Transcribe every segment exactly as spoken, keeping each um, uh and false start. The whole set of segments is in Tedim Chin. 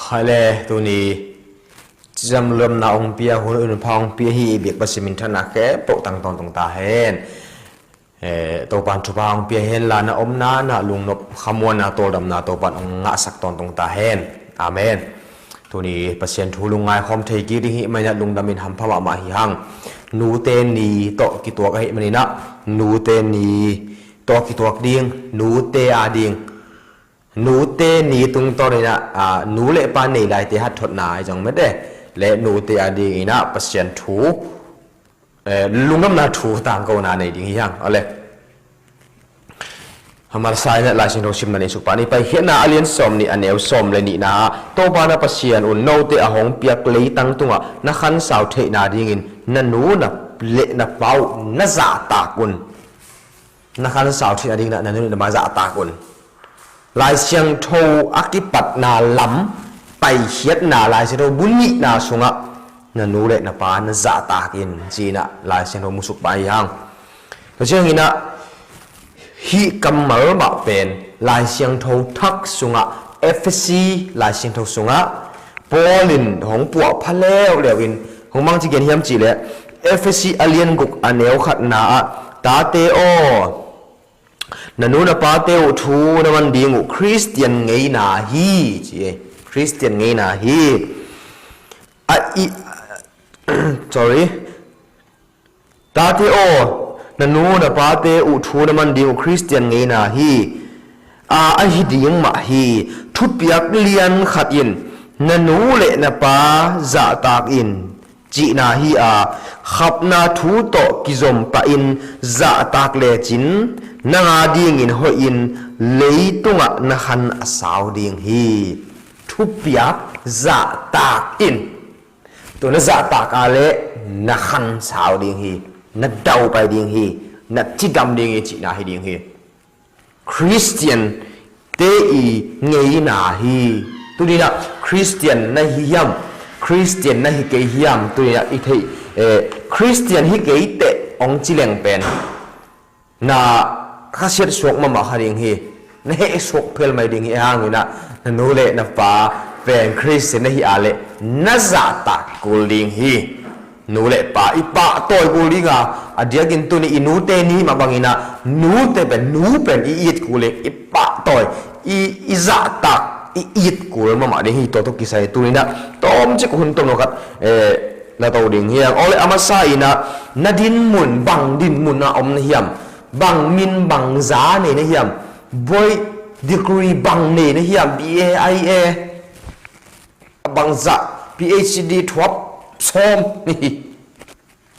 Khaile tuni cizam luamna hong pia, hun un pha hong pia hi biak Pasian min thanna khempeuh tang tawntung ta hen. Eh, Topan thupha hong pia hen la na omna na lungnop khamuanna tawldamna Topan hong ngahsak tawntung ta hen. Amen. Tuni Pasian thu lungngai khawm thei kik ding hi maina lungdamin hampha mahmah hi hang. Nute ni tawh kituak ahi maninah nute ni tawh kituak ding, nute a ding. Nute ni tungtawninah, ah, nu le pa nei laite hatthotna ahi zong mete le nute a dinginah Pasian thu, eh, lungdamna thu tangkona nei ding hi hang. Ole. Hamarsa inah Lai Siangtho simna nei sukpa ni. Paikhiatna a lian sawm nih a neu sawm le nihna ah Topa na Pasian un note a hong piak leitang tungah na khansau theihna dingin na nu na le na pa uh na zahtak un. Na khansau theihna dingin na nu le na pa zahtak un. Lai Siangtho a kipatna lam paikhiatna Lai Siangtho bu nihna sungah na nu le na pa na zahtak in cinah Lai Siangtho musuk pa hi hang. Tua cianginah hih kammal mah pen Lai Siangtho thak sungah, Efesi Lai Siangtho sungah Paul in hong puah pha leuleu in hong mang ci gen hiam cihleh, Efesi a lian guk a neu khatna ah, tate aw, na nu na pate uh thu na man ding uh Khristian ngeina hi ci e. Khristian ngeina hi. A i, sorry. Tate aw, na nu na pate uh thu na man ding uh Khristian ngeina hi. A, ahi ding mah hi. Thupiak lian khat in na nu le na pa zahtak in cihna hi a, khapna thu tawh kizom pahin zahtak lecin nang a dingin hoihin leitungah na khan a sau ding hi. Thupiak zahtak in. Tua na zahtak a le na khan sau ding hi, na daupai ding hi, na cidam ding hi cihna hi ding hi. Khristian te i ngeina hi. Tuninah Khristian na hi hiam? Khristian na hi kei hiam? Tuninah i theih, eh, Khristian hi kei teh hong ci leng pen na khasiat suak mahmah kha ding hi. Na heh suak phel mai ding hi. Hanginah na nu le na pa pen Khristian na hi a le na zahtak kul ding hi. Nu le pa i pahtawi kul dinga, a diakin tuni i nute ni mah banginah nute pen, nu pen i it kul ding, i pahtawi, i, i zahtak, i it kul mahmah ding hi. Tua tawh kisai tuninah tawmcik hun tomno khat, eh, la to ding hiang. Awle a masa inah na dinmun, bang dinmun a om na hiam? Bang min bang za nei na hiam? Boy degree bang nei na hiam? B A, I A, bangzah, P H D thuap sawm na hi,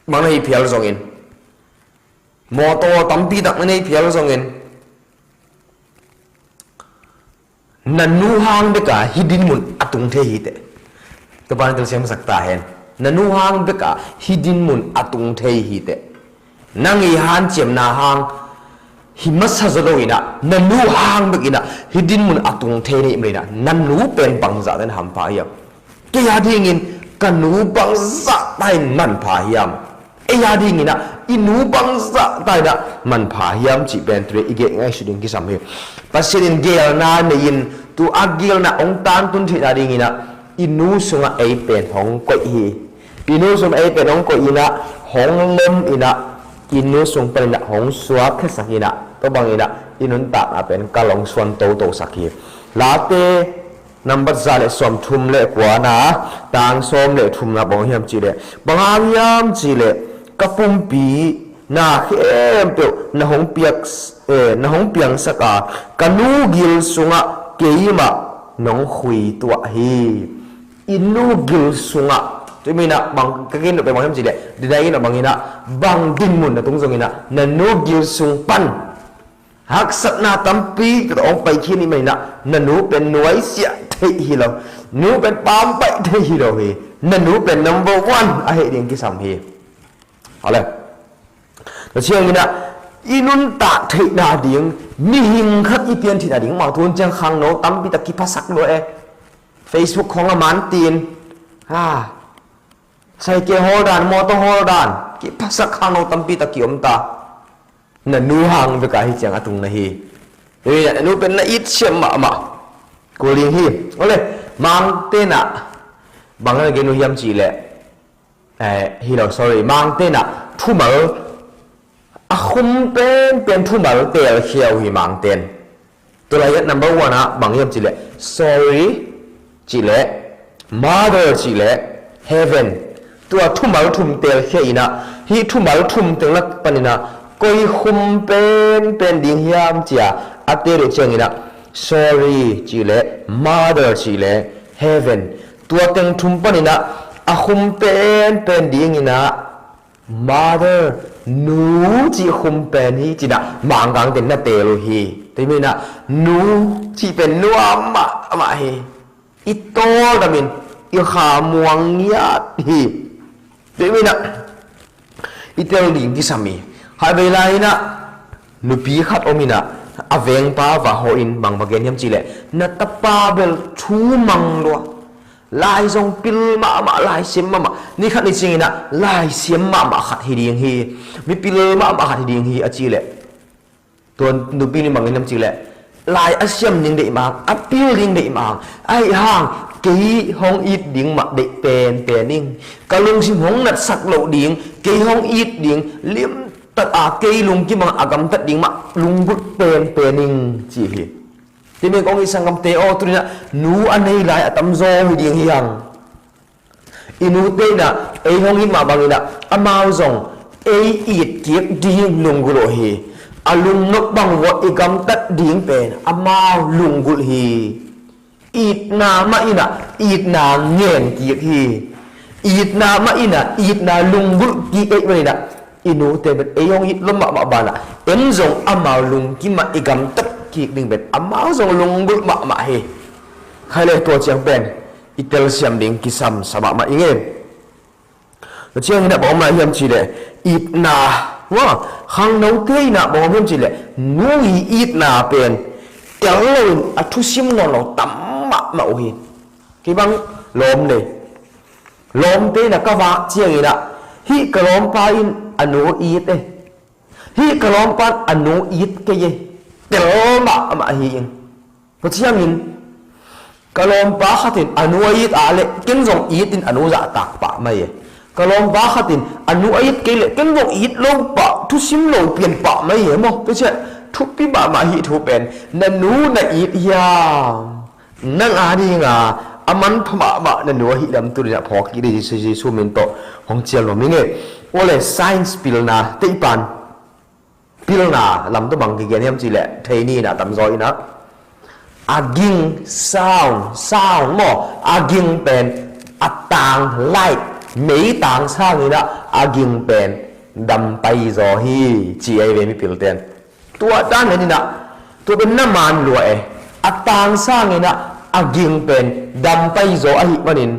bang na hi phial zongin, mawtaw tampi tak na nei phial zongin, na nu hang beka hih dinmun a tung thei hi teh. Topan telsiam sak ta hen. Na nu hang beka hih dinmun a tung thei hi teh. Nang i hanciamna hang hi masa zaw lo inah, na nu hang bek inah hih dinmun a tung thei na hih maninah, na nu pen bangzah ten hampha hiam? Kei a dingin ka nu bangzah ta in manpha hiam? Ei a dinginah i nu bangzah ta inah manpha hiam cih pen tua i geh ngaihsut ding kisam hi. Pasian in geelna nei-in tua a geelna hong tantun theihna dinginah i nu sungah ei pen hong koih hi. I nu sungah ei pen hong koih inah hong lem inah i nu sung paninah hong suak khesak inah tua banginah i nuntakna pen kal hong suan totosak hi. Late nambat za le sawm thum le kuana, tang sawm le thumna bang hiam cihleh, bang hang hiam cihleh, ka pumpi na khempeuh na hong piak, eh, na hong piangsak a, ka nu gil sungah keimah nong khui tuah hi. I nu gil sungah, tua minah bang ka gen lo pen bang hiam cihleh, dinai inah bang inah, bang dinmun na tung zonginah, na nu gil sung pan haksatna tampi ka hong paikhin i maninah, na nu pen nuaisiah theih hi lo, nu pen pampaih theih hi lo hi. Na nu pen number one a hei ding kisam hi. Hale. Tua cianginah i nuntak theihna ding, mihing khat i pian theihna ding mah tun ciang khangno tampi tak kiphasak lua e. Facebook khong a man tin, ha, saike hawl dan, mawtaw hawl dan, kiphasak khangno tampi tak kiom ta. Na nu hang beka hi ciang a tung na hi. Tua inah na nu pen na it siam mahmah kul ding hi. Ole, Mangte in ah bang na gen uh hiam cih leh, eh, hi lo, sorry, Mangte in ah thumal, a khum penpen thumal teelkhia uh hi Mangte in. Tua lai-ah number one ah bang hiam cih leh sorry cih leh, mother cih leh, heaven. Tua thumal thum teelkhia in ah, hih thumal thum teng lak panin ah koi khum penpen ding hiam ci-a a teel uh ciangin ah sorry cih leh, mother cih leh, heaven. Tua teng thum panin ah a khum penpen dingin ah mother, nu cih khum pen hi ci-in ah Mangkangte in na teel uh hi. Tua ahih manin ah nu cih pen nuam mahmah hi. I tawldam in, i kha muang ngiat hi. Tua ahih manin ah i tel ding kisam hi. Khatvei lai-in ah nupi khat om in ah a vengpa va hawh in bang va gen hiam cih leh, na tapa bel thu mang lua, lai zong pil mahmah, lai siam mahmah, ni khat ni ciangin ah lai siam mahmah khat hi ding hi, mi pil mahmah khat hi ding hi, a cih leh, tua nupi in bang gen hiam cih leh, lai a siam ding deih mah hang, a pil ding deih mah hang, ahih hang kei hong it ding mah deih penpen ing, ka lungsim hong natsak loh ding, kei hong it ding, limtak a kei lungkim a gamtat ding mah lunggulh penpen ing, ci hi. Tua ahih manin kong it sanggamte aw, tu-in ah nu a nei lai a tamzaw hi ding hi hang. I nute in ah ei hong it mah bangin ah amau zong ei it kik ding lunggulh uh hi. A lungnop bang uh ah i gamtat ding pen amau lunggulh hi. Itna mah in ah itna ngen kik hi. Itna mah in ah itna lunggulh kik ahih manin ah i nute pen ei hong it lua mahmah banah en zong amau lungkim ah i gamtat kik ding pen amau zong lunggulh mahmah hi. Khai le tua ciang pen i telsiam ding kisam sa mahmah ing ei. Tua ciangin ah bang om lai hiam cih leh, itna, wa, khangnote in ah bang om hiam cih leh, nu i itna pen tel loin a thusim nawn lo tam mahmah uh hi. Kei bang lawm nei, lawmte in ah ka vak ciangin ah, hih ka lawmpa in a nu it e, hih ka lawmpa in a nu it kei e, tel mahmah hi ing. Tua ciangin ka lawmpa khat in a nu a it a leh ken zong it in a nu zahtak pah mai e. Ka lawmpa khat in a nu a it kei leh ken zong it lo pah, thusim lo pian pah mai e maw. Tua ciang thupi mahmah hih thu pen, na nu na it hiam? Nang a dinga a manpha mahmah na nu ahih lam tu-in ah phawk kik dih, Jesu, Jesu min tawh hong cial nuam ing e. Aw le, science pilna, teihpan pilna lam tawh bang kigen hiam cih leh, thei ni in ah tamzaw in ah, a ging, sound, sound maw, a ging pen a tang, light, meitang sangin ah a ging pen dam paizaw hi, ci ahi ve mipilte in. Tua dan hi in ah, tua pen na man lua e. A tang sangin ah a ging pen dam paizaw ahih manin,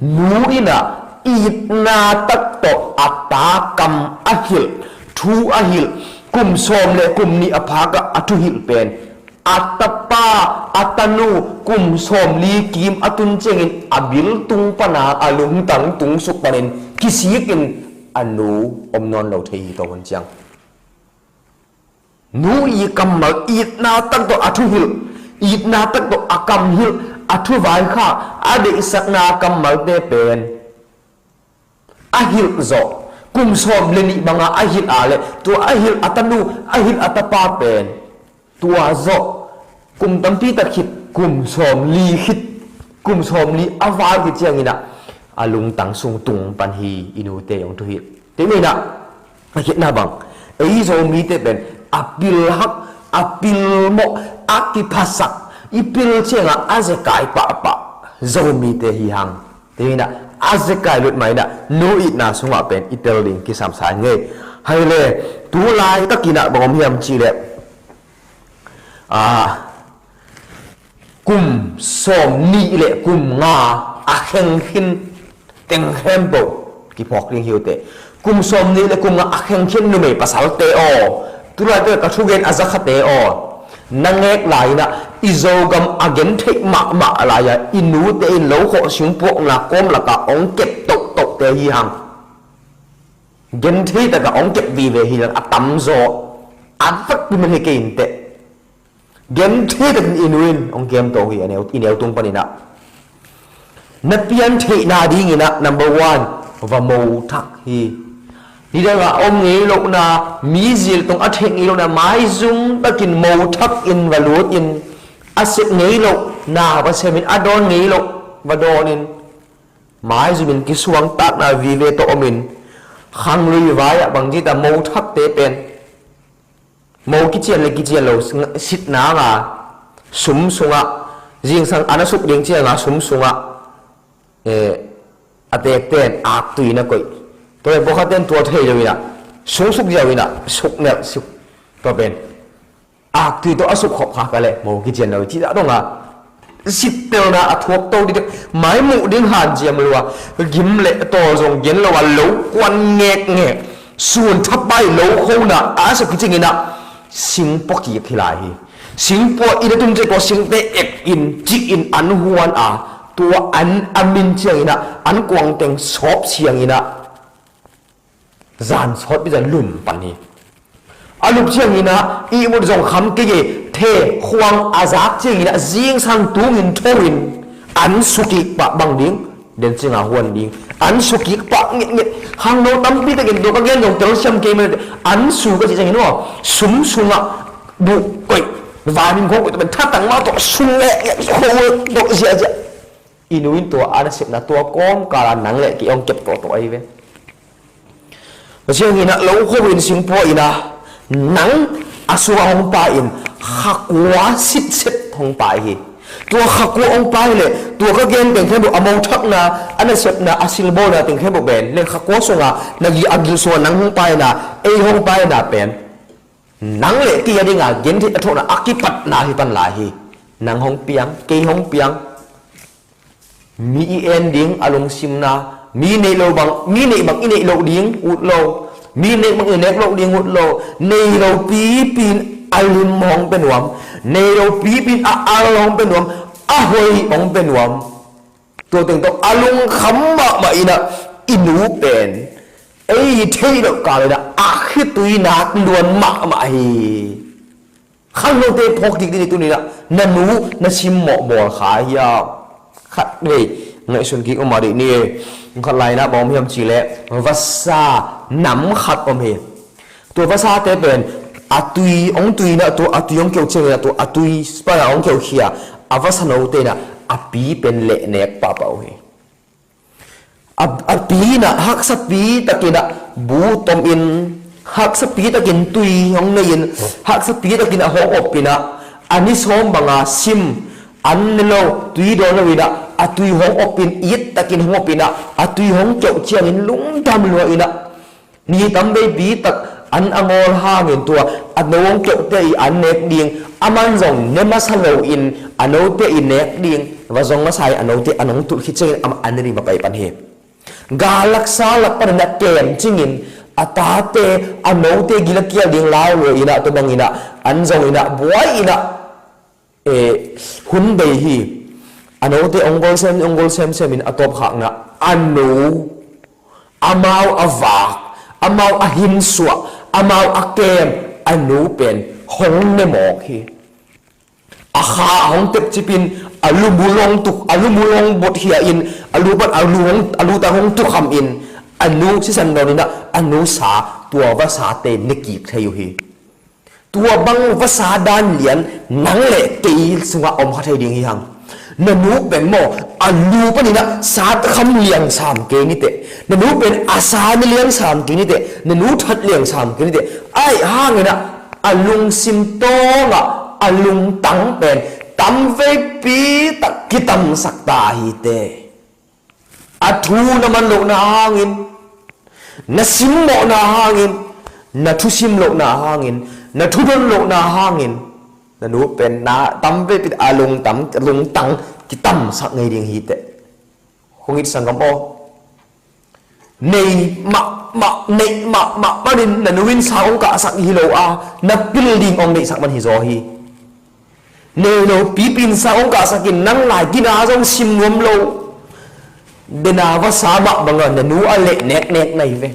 nu in ah itna tak tawh a ta kam a hilh, thu a hilh, kum sawm le kum nih a phak ah a thuhilh pen a tapa, a tanu kum sawmli kim a tun ciangin a bil tung pana a lungtang tung suk panin kisik in a nu om nawn lo thei hi, tua hun ciang. Nu i kammal, itna tak tawh a thuhilh, itna tak tawh a kam hilh, a thuvaikhak, a deihsakna kammalte pen a hilh zawh. Kum sawm le nih banga a hilh a leh, tua a hilh a tanu, a hilh a tapa pen, tua zawh kum tampi tak khit, kum sawmli khit, kum sawmli a val khit ciangin ah a lungtang sung tung pan hi, i nute hong thuhilh. Tua ahih manin ah, a khitna bang, ei Zomite pen a pilhak, a pilmawh, a kiphasak, i pil ciangah a zekai pahpah Zomite hi hang. Tua ahih manin ah a zekai lut mah in ah nu itna sungah pen i tel ding kisam sa ing ei. Hai le, tu laitakin ah bang om hiam cih leh, ah, kum sawmnih le kum nga a khengkhin teng khempeuh kiphawk ding hi uh teh. Kum sawmnih le kum nga a khengkhin numei pasalte aw, tu laitak ka thugen a zakhate aw, na ngek lai-in ah i Zogam a gentheih mahmah lai-a i nute in lo khawh singpuakna kawm lakah hong kep tohtohte hi hang. Genthei takah hong kep vive hi hang, a tamzaw a vekpi man hi kei in teh. Genthei takin i nu in hong kem to hi, a neu, i neu tung panin ah. Na pian theihna dingin ah, number one, va mo thak hi. Nidang a om ngei lohna, mi zil tawh a theih ngei lohna, maizum takin mo thak in va lut in, a sep ngei lohna va sem in, a dawn ngei loh va dawn in, maizum in kisuangtakna vive tawh om in, khanglui vai ah bang ci ta, mo thakte pen mo kician le kician lo, sitna nga, sum sungah, zingsang an a suk ding ciang a sum sungah, eh, a tekten aktui na koih. Tua pen pawlkhat ten tua thei lo in ah, sung suk ziau in ah, suk nelh suk. Tua pen aktui tawh a suk khop kha ka leh mo kician lo ci dah dong a, sittelna a thuak to dih dek, mai muh ding hanciam lua, gim le tawl zong gen lo a, lo kuan ngekngek, sun thapai lo khona a suk hi cingin ah, singpua kik hi lai hi. Singpua in a tum ciang ko singte ek in, cih in an huan a, tua an a min ciangin ah, an kuang teng sawp siangin ah, zan sawt pi zan lum pan hi. A lup ciangin ah, ihmut zong kham kei e, the khuang a zak ciangin ah, zingsang tungin tho in, an sukik pah bang ding, den cinga huan ding, an sukik pah ngetnget, khangno tampi takin tua ka gen zong telsiam kei mah, an su ka cih ciangin aw, sum sungah duh koih, vaimim khong koih, tua pen thatang mah tawh sung ngetnget, khong tawh ziahziah. I nu in tua a nasepna tua kawmkal a nang le kei hong kep tawhtawh ahi ve. Tua ciangin ah lo kho in singpua in ah nang a sungah hong pai in khakua sitset hong pai hi. Tua khakua hong pai le tua ka gen teng khempeuh a mo thakna, a nasepna, a silbawlna teng khempeuh pen le khakua sungah na gi a gil sungah nang hong pai na, ei hong pai na pen nang le kei a dinga gentheih a thawhna a kipatna hi pan lai hi. Nang hong piang, kei hong piang. Mi i en ding a lungsimna, mi neih lo bang, mi neih bang i neih loh ding ut lo, mi neih bang i nek loh ding ut lo, nei lo pipi in a lim hong pia nuam, nei lo pipi in a al hong pia nuam, a hoih hong pia nuam. Tua teng tawh a lungkham mahmah in ah i nu pen ei theih loh kal in ah a khitui nak luan mahmah hi. Khanlote phawk dik ding i tuni in ah na nu na simmawh bawl kha hiam? Khat vei ngaihsun kik om a dih ni. Khat lai in ah bang om hiam cih leh vasa nam khat om hi. Tua vasate pen a tui hong tui in ah, tua a tui hong keuh ciangin ah tua a tui pana hong keuh khia a vasa note in ah a pi pen lehnek pahpah uh hi. A, a pi in ah haksapi takin ah bu tom in, haksapi takin tui hong nei in, haksapi takin a hong op in ah a ni sawm banga sim an ne lo, tui dawn lo in ah a tui hong op in, it takin hong op in ah a tui hong keuh ciangin lungdam lua in ah ni tamveipi tak an a ngawl hangin tua a no hong keuhte i an nek ding, a man zong ne masa lo in a note i nek ding va zong masa in a note an hong tulh khit ciangin amah an ne ding va pai pan hi. Gal laksa lak panin a kem cingin a tate a note gil a kial ding lau lua in ah tua bangin ah an zong in ah buai in ah eh, hun bei hi. A note ong gol sem, ong gol sem sem in a tawpkhakna a nu, amau a vak, amau a hinsuah, amau a kem a nu pen hong ne mawk hi. A kha hong tepcip in a lumul hong tuk, a lumul hong bot khia in a lu pan a lu hong, a lu tang hong tukham in a nu sisan dawn in ah a nu sa tua vasate ne kik thei uh hi. Tua bang vasa dan lian nang le kei sungah om kha thei ding hi hang. Na nu pen maw a lu panin ah sa kham liang sam kei ni teh. Na nu pen a sa ne liang sam kei ni teh. Na nu that liang sam kei ni teh. Aih hangin ah a lungsim tawngah a lungtang pen tamveipi tak kitamsak ta hi teh. A thu na man lohna hangin, na simmawhna hangin, na thusim lohna hangin, na thudon lohna hangin na nu pen na tamveipi a lungtam, lungtang kitamsak ngei ding hi teh. Kong it sanggam aw. Nei mahmah, neih mahmah panin na nu in sa hong kahsak hi lo a, na pil ding hong neihsak man hi zaw hi. Nei lo pipi in sa hong kahsak in nang lai gina zong sim nuam lo. Dena vasa mah banga na nu a leh neknek na hi ve.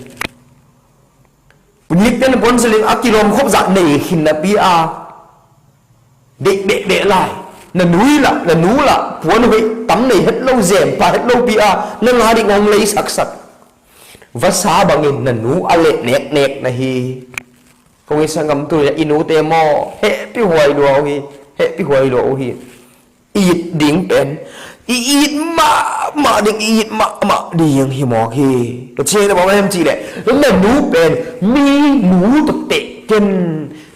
Punit pen bonsilin a kilawm khop zah nei khin napi a deih dehdeh lai. Na nu lah, na nu lah puan hoih tam nei het lo, zem pha het lo pi a, nang a ding hong lei saksak. Vasa bangin na nu a leh neknek na hi. Kong i sanggam, tu-in i nute maw, hehpih huai lua uh hi. Hehpih huai lua uh hi. It ding pen i it mahmah ding, i it mahmah ding hi mawk hi. Ka ciang na bang hiam cih leh, na nu pen mi nu tawh teh ken,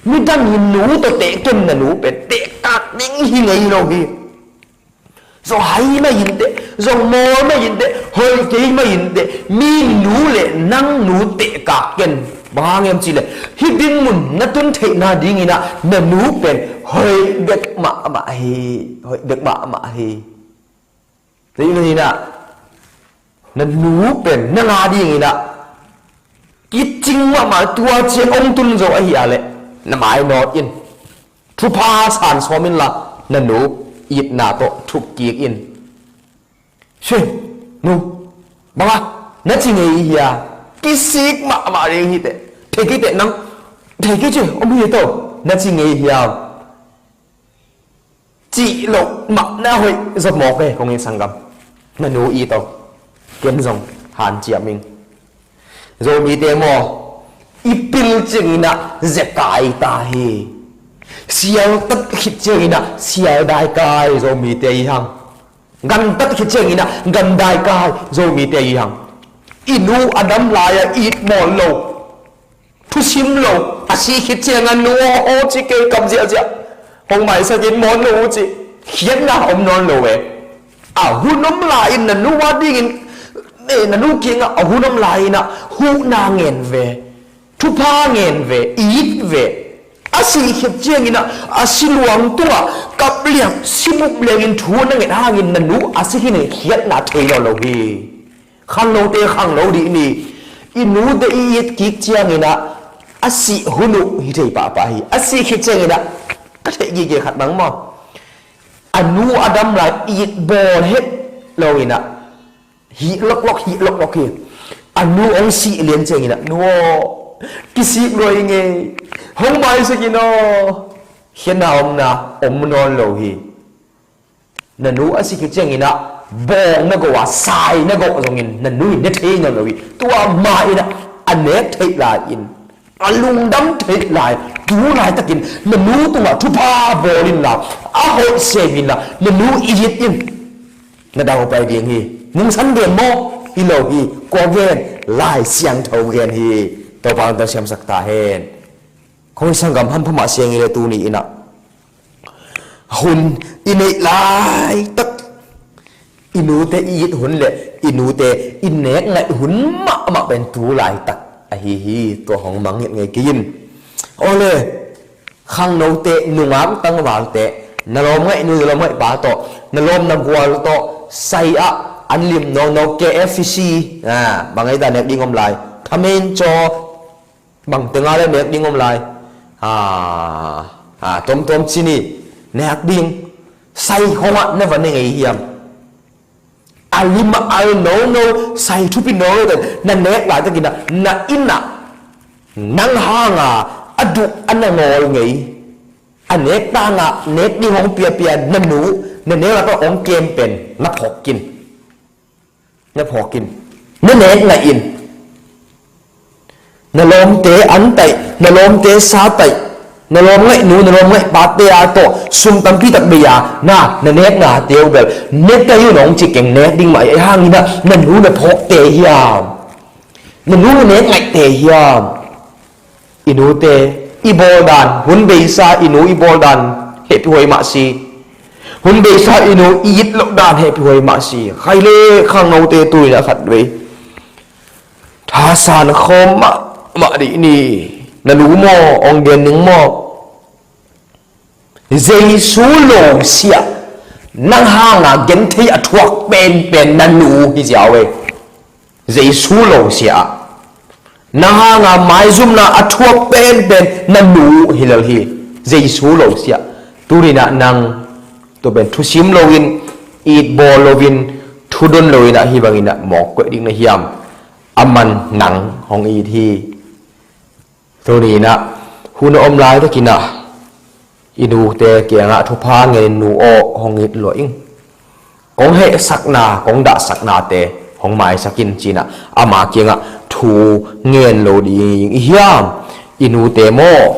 midang i nu tawh teh ken, na nu pen tehkak ding hi ngei lo hi. Zong hai mah in teh, zong mawl mah in teh, hoih kei mah in teh, mi nu le nang nu tehkak ken. Bang hang hiam cih leh, hih dinmun na tun theihna dingin ah na nu pen hoih bek mahmah hi, hoih bek mahmah hi. Tua ahih manin ah na nu pen nang a dingin ah kicing mahmah, tua ciang hong tun zo ahih leh na mainawt in, thupha san sawm inla, na nu itna tawh thuk kik in. Sui, nu, bang a na ci ngei hia? Kisik mahmah ding hi teh. Thei kei teh nang, thei kei ci, om hi to, na ci ngei hiam? Cih loh mah na hoih zaw mawk e, kong i sanggam. Na nu it aw. Ken zong hanciam ing. Zomite maw, i pil ciangin ah zekai ta hi. Sial tat khit ciangin ah sial daikai Zomite i hang. Gan tat khit ciangin ah gan daikai Zomite i hang. I nu a dam lai-a it mawl lo, thusim lo, a sih khit ciangin, "Nu aw, aw," ci, "kei kam ziahziah, hong maisak in maw nu," ci. Khiatna om nawn lo e. A hun om lai-in na nu a dingin, eh, na nu kiangah a hun om lai-in ah huhna ngen ve, thupha ngen ve, it ve. A sih khit ciangin ah a si luang tungah kap liang, si bup liangin thu na nget hangin na nu a si khin in khiatna thei nawn lo hi. Khangnote khangno dih ni. I nute i it kik ciangin ah a sih hun uh hi thei pahpah hi. A sih khit ciangin ah ka theih gige khat bang maw, a nu a dam lai it bawl het lo in ah, hih loklok, hih loklok hi. A nu hong sih lian ciangin ah, "Nu aw, kisik lua ing e, hong maisak in aw," khiatna omna om nawn lo hi. Na nu a sih khit ciangin ah bawng na gawh a, sai na gawh zongin na nu in ne thei nawn lo hi. Tua mah in ah a nek theih lai-in, a lungdam theih lai, tu laitakin na nu tungah thupha bawl inla, a hoih sem inla, na nu it in. Na daupai ding hi. Nungsan gen maw? Hi lo hi. Kua gen? Lai Siangtho gen hi. Topa in tawh siamsak ta hen. Kong i sanggam, hampha mah siang i le tuni in ah, hun i neih laitak, i nute i it hun le i nute i nek ngaih hun mahmah pen tu laitak ahi hi. Tua hong mangngilh ngei kei in. Awle, khangnote, nungak tangvalte, na lawm ngaih nu, na lawm ngaih pa tawh, na lawm na gual tawh, sai ah an lim nawnno, K F C, ah, bang ei ta nek ding om lai, thamen caw, bang teng a le nek ding om lai. Ah, ah, tuamtuam ci ni, nek ding. Sai hong ah na va ne ngei hiam? A lim a al nono, sai thupi nono ten na nek laitakin ah, na inn ah nang hanga a duh a na ngawl ngei, a nek tangah nek ding hong piapia na nu, na nek laitah hong kem pen na phawk kin. Na phawk in, na nek ngaih in. Na lawmte an taih, na lawmte sa taih, na lawm ngaihnu, na lawm ngaihpate a tawh sum tampi tak bei a, na, na neknate uh bel ne tai un hong ci keng, nek ding mah hi. Ahi hangin ah na nu na phawkte hiam? Na nu na nek ngaihte hiam? I nute i bawl dan, hun beisa i nu i bawl dan hehpih huai mah si. Hun beisa i nu i it loh dan hehpih huai mah si. Khai le khangnote tu in a khat vei thasan khawm mahmah dih ni. Na nu maw, hong gen ning maw? Jesu lo siah nang hanga genthei a thuak penpen na nu hi ziau ei. Jesu lo siah ah nang hanga maizumna a thuak penpen na nu hi lel hi. Jesu lo siah. Tuninah nang tua pen thusim loin, itbawl loin, thudon loinah hih banginah mawk kuaih ding na hiam? A man nang hong it hi. Tuninah hun a om laitakinah I nute kiangah thupha ngenin nu aw hong it lua ing. Kong hehsakna, kong dahsaknate hong maisak in cinah ama kiangah thu ngen lo ding i hiam? I nute maw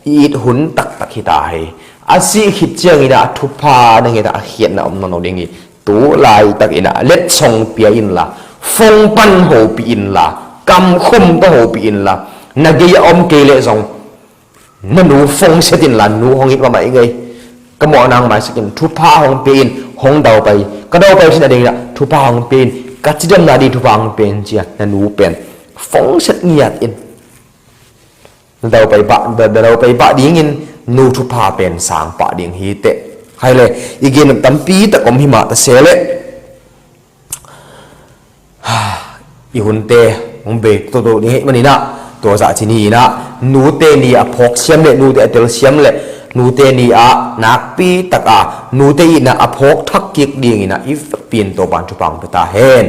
i it hun taktak hita hi. A sih khit cianginah thupha na ngetah a khiatna om nawn lo ding hi. Tu laitakinah letsong pia inla, fong pan hopih inla, kamkhum tawh hopih inla, na gei a om kei leh zong na nu fongset inla, nu hong it mahmah i ngei. Ka mawhna hong maisak in, thupha hong pia in, hong daupai, ka daupai sin a dinginah thupha hong pia in, ka cidamna ding thupha hong pia in cia na nu pen fongset ngiat in. Na daupai pah, na daupai pah dingin nu thupha pen sang pah ding hi teh. Hai le, i gen tampi tak om hi mah ta se leh, i hunte hong bei toto ding hi maninah, tua zah ci ni inah nute ni a phawk siam le, nute a tel siam le, nute ni a nakpi taka nute itna a phawk thak kik dinginah i pin Topan thupha hong pia ta hen.